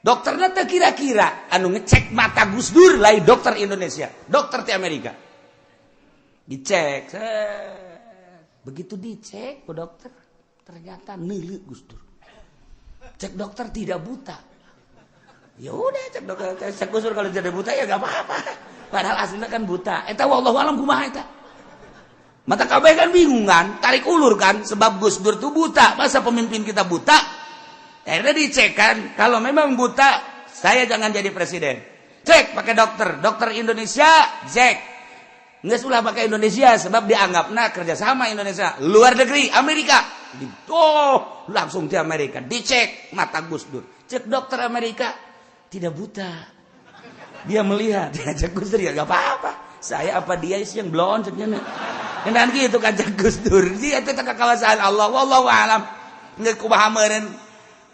[SPEAKER 1] dokternya teh kira-kira anu ngecek mata Gus Dur lain dokter Indonesia, dokter di Amerika. Dicek set. Begitu dicek ku dokter ternyata neuleuh Gus Dur. Cek dokter tidak buta. Ya udah, cek dokter, cek Gus Dur kalau tidak buta ya gak apa-apa, padahal aslinya kan buta. Eta wallahu alam kumaha eta. Mata kabeh kan bingung kan, tarik ulur kan, sebab Gus Dur tuh buta, masa pemimpin kita buta? Akhirnya dicek kan, kalau memang buta, saya jangan jadi presiden. Cek pakai dokter, dokter Indonesia, cek. Nggak ulah pakai Indonesia sebab dianggapnya kerjasama Indonesia. Luar negeri, Amerika. Oh, langsung di Amerika. Dicek mata Gus Dur. Cek dokter Amerika, tidak buta. Dia melihat, dia cek Gus Dur ya gak apa-apa. Saya apa dia sih yang blon ceknya. Dan gitu kaca Gus Dur. Dia teh kekuasaan Allah, wallahu alam. Geus kumaha meureun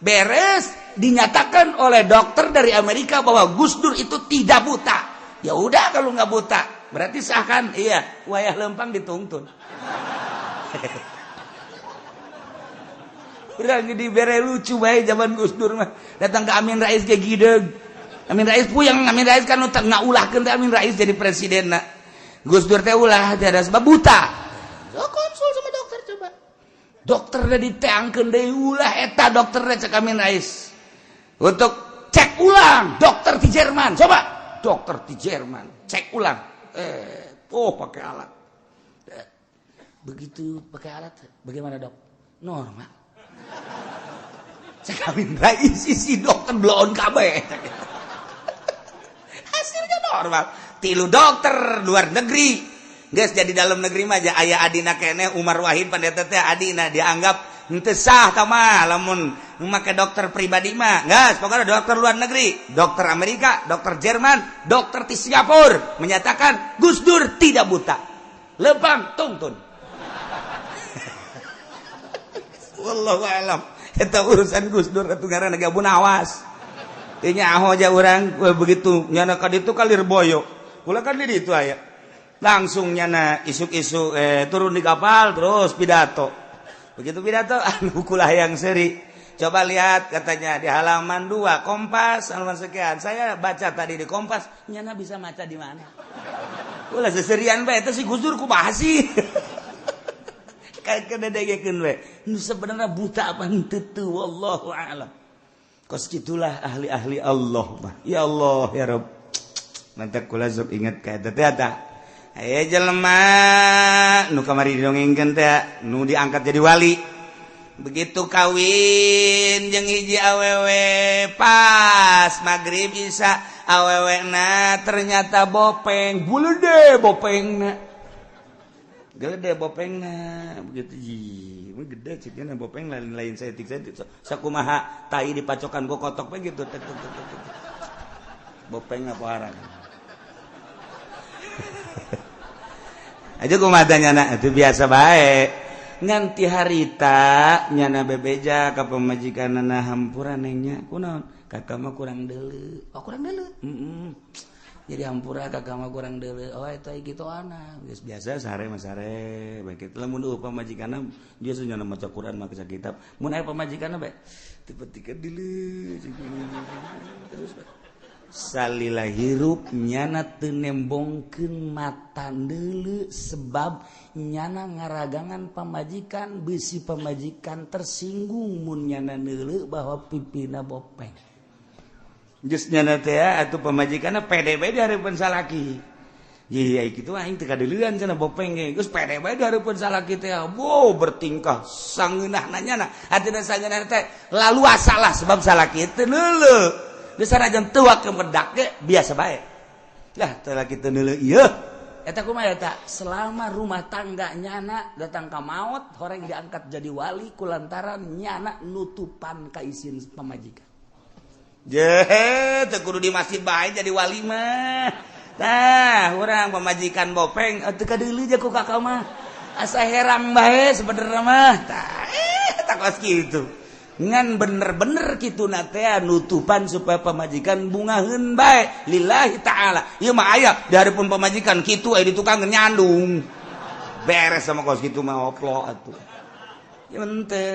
[SPEAKER 1] beres dinyatakan oleh dokter dari Amerika bahwa Gus Dur itu tidak buta. Ya udah, kalau nggak buta berarti sah kan? Iya, wayah lempang dituntun. Urang dibere lucu bae zaman Gus Dur mah. Datang ke Amin Rais ke gideg. Amin Rais puyeng, Amin Rais kan ngaulahkeun teh Amin Rais jadi presiden na. Gus Dur teh ulah tiada sebab buta. Oh, konsul sama dokter coba. Dokter diteangkeun deui, ulah eta dokter cek Amin Rais. Untuk cek ulang dokter di Jerman, coba. Dokter di Jerman, cek ulang. Oh pakai alat. Begitu pakai alat, bagaimana, Dok? Normal. Cek Amin Rais, si dokter bloon kabeh. Hasilnya normal. Tilu dokter luar negeri. Geus jadi dalam negeri mah aja aya adina keneh Umar Wahid pandeta teh adina dianggap henteu sah tah mah lamun make dokter pribadi mah. Geus pokoknya dokter luar negeri, dokter Amerika, dokter Jerman, dokter di Singapura menyatakan Gus Dur tidak buta. Lempang tungtun. Wallahu alam. Eta urusan Gus Dur atuh ngaranna ge awas. Teu nyaho aja urang begitu nyana ka ditu ka Lirboyo. Kula kan di ditu aya. Langsung nyana isuk-isuk turun di kapal terus pidato. Begitu pidato anu kula yang seri. Coba lihat katanya di halaman 2 Kompas halaman sekian. Saya baca tadi di Kompas, nyana bisa maca di mana? Ulah seserian bae eta si Gus Dur kumaha sih? Kayak kededegekeun we. Nu sebenarnya buta apa henteu teu, wallahu a'lam. Kos gitulah ahli-ahli Allah mah. Ya Allah ya Rabb. Mantap kula sok inget ka eta teh eta. Aya jelema nu kamari didongengkeun teh nu diangkat jadi wali. Begitu kawin jeung hiji awewe pas maghrib isya awewe na ternyata bopeng, bulede bopengna. Gede bopengna begitu ji, gede ciknya bopeng lain-lain saeutik-saeutik sakumaha tai dipacokan ku kotok we gitu tek tek tek tek. Bopeng apa arang. Aja kumaha nyana itu biasa bae. Nganti harita nyana bebeja ka pamajikanana hampura nengnya kunaon kakak mah kurang deuleu. Oh kurang deuleu. Jadi hampura kakak mah kurang deuleu. Oh eta gitu ana. Geus biasa sare mah sare bae kitu. Lamun eueuh pamajikanna dia nyana maca Quran maca kitab. Mun aya pamajikanna bae tipe-tipe deuleu terus bae. Salila hirup nyana teu nembongkeun mata deuleu sebab nyana ngaragangan pamajikan bisi pamajikan tersinggung mun nyana deuleu bahwa pipina bopeng. Geus nyana teh atuh pamajikanna pede bae di hareupeun salaki. Iya kitu aing teu kadeuleuan cenah bopeng ge. Geus pede bae di hareupeun salaki teh. Wow bertingkah sangeunahna nyana. Hatina sangeunahna teh laluasa lah sebab salaki teu neuleu. Geus sanajan teu ke medak ge biasa bae. Lah teu laki teu neuleu ieu. Eta kumaha eta? Selama rumah tangga nyana datang ka maot horeng diangkat jadi wali kulantaran nyana nutupan ka isin pamajikan. Jehe, teu kudu di masjid bae jadi wali mah. Tah, urang pamajikan bopeng teu kadeuleu je ku kakak mah. Asa herang bae sebenarnya mah. Tah, tak kos kitu. Ngan bener-bener kitu na teh nutupan supaya pamajikan bungaheun bae lillahi ta'ala. Ieu mah aya di hareupeun pamajikan kitu aya di tukang nyandung. Beres sama kos kitu mah oplo atuh. Ya henteu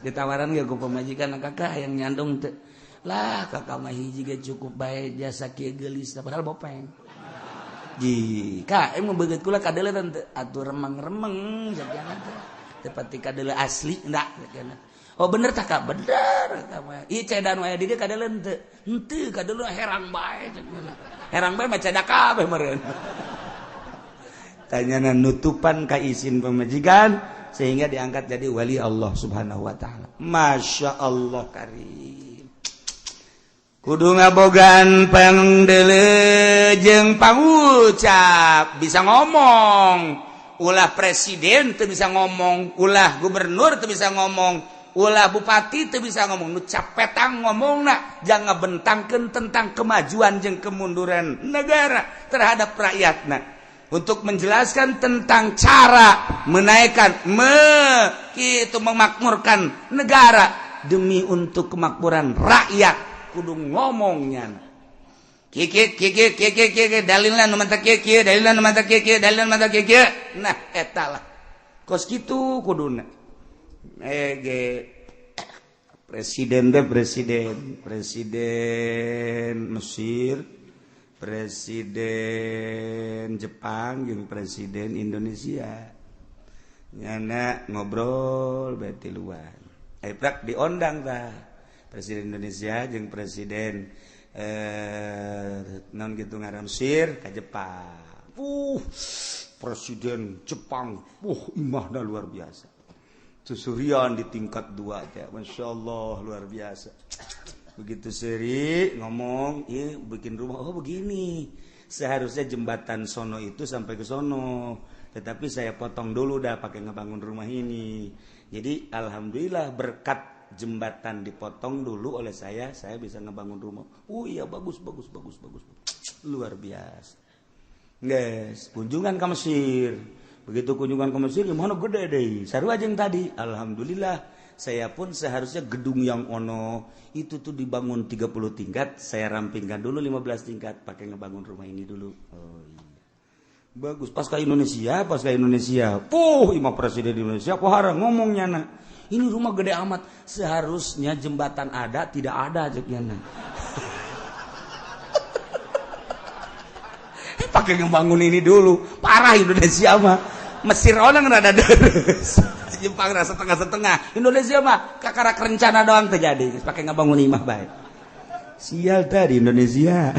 [SPEAKER 1] ditawaran ge ku pamajikan kakak yang nyandung teu. Lah kakak mah hiji ge cukup bae jasa kieu geulis padahal bopeng. Ji, kak emang beungeut kula kadeuleu teu atuh remeng-remeng sakiana teh. Teu pati kadeuleu asli enggak sakiana. Oh bener tak kak? Bener kak mah. Ieu cedan wae di dieu kadeuleu henteu. Henteu kadeuleu herang bae sakiana. Herang bae mah cedak kabeh meureun. Tanyana nutupan ka isin pamajikan sehingga diangkat jadi wali Allah Subhanahu wa taala. Masya Allah karim. Kudu ngabogaan pangdeuleu jeung pangucap, bisa ngomong. Ulah presiden teu bisa ngomong, ulah gubernur teu bisa ngomong, ulah bupati teu bisa ngomong. Nu capetang ngomongna jangan bentangkeun tentang kemajuan jeung kemunduran negara terhadap rakyatna. Untuk menjelaskan tentang cara menaikkan itu memakmurkan negara demi untuk kemakmuran rakyat, kudu ngomongnya kieu kieu kieu kieu kieu, dalilna nu manta kieu kieu, dalilna nu manta kieu kieu, dalilna nu manta kieu kieu. Nah, eta lah kos kitu kuduna. Ge presiden deh, presiden presiden Mesir, presiden Jepang jeung presiden Indonesia nyana ngobrol berarti luar prak diondang tah presiden Indonesia jeung presiden non gitu ngaran Mesir ke Jepang. Presiden Jepang, imahna luar biasa, susurian di tingkat dua teh, masya Allah, luar biasa. Begitu seri ngomong, iya, bikin rumah, oh begini, seharusnya jembatan sono itu sampai ke sono, tetapi saya potong dulu dah pakai ngebangun rumah ini. Jadi alhamdulillah, berkat jembatan dipotong dulu oleh saya bisa ngebangun rumah. Oh iya, bagus bagus bagus bagus, luar biasa. Guys, kunjungan ke Mesir. Begitu kunjungan ke Mesir, gimana, gede deh, sarua yang tadi. Alhamdulillah, saya pun seharusnya gedung yang ono itu tuh dibangun 30 tingkat, saya rampingkan dulu 15 tingkat pakai ngebangun rumah ini dulu. Oh iya. Bagus. Pas ke Indonesia, pas ke Indonesia, puh, imah presiden Indonesia pohara ngomongnya, nah, ini rumah gede amat, seharusnya jembatan ada tidak ada ceknya, nah. Pakai ngebangun ini dulu. Parah Indonesia mah. Mesir orang rada deres, Jepang rasa setengah-setengah, Indonesia mah kakarak rencana doang terjadi, pakai ngebangun imah baik. Sial tadi Indonesia.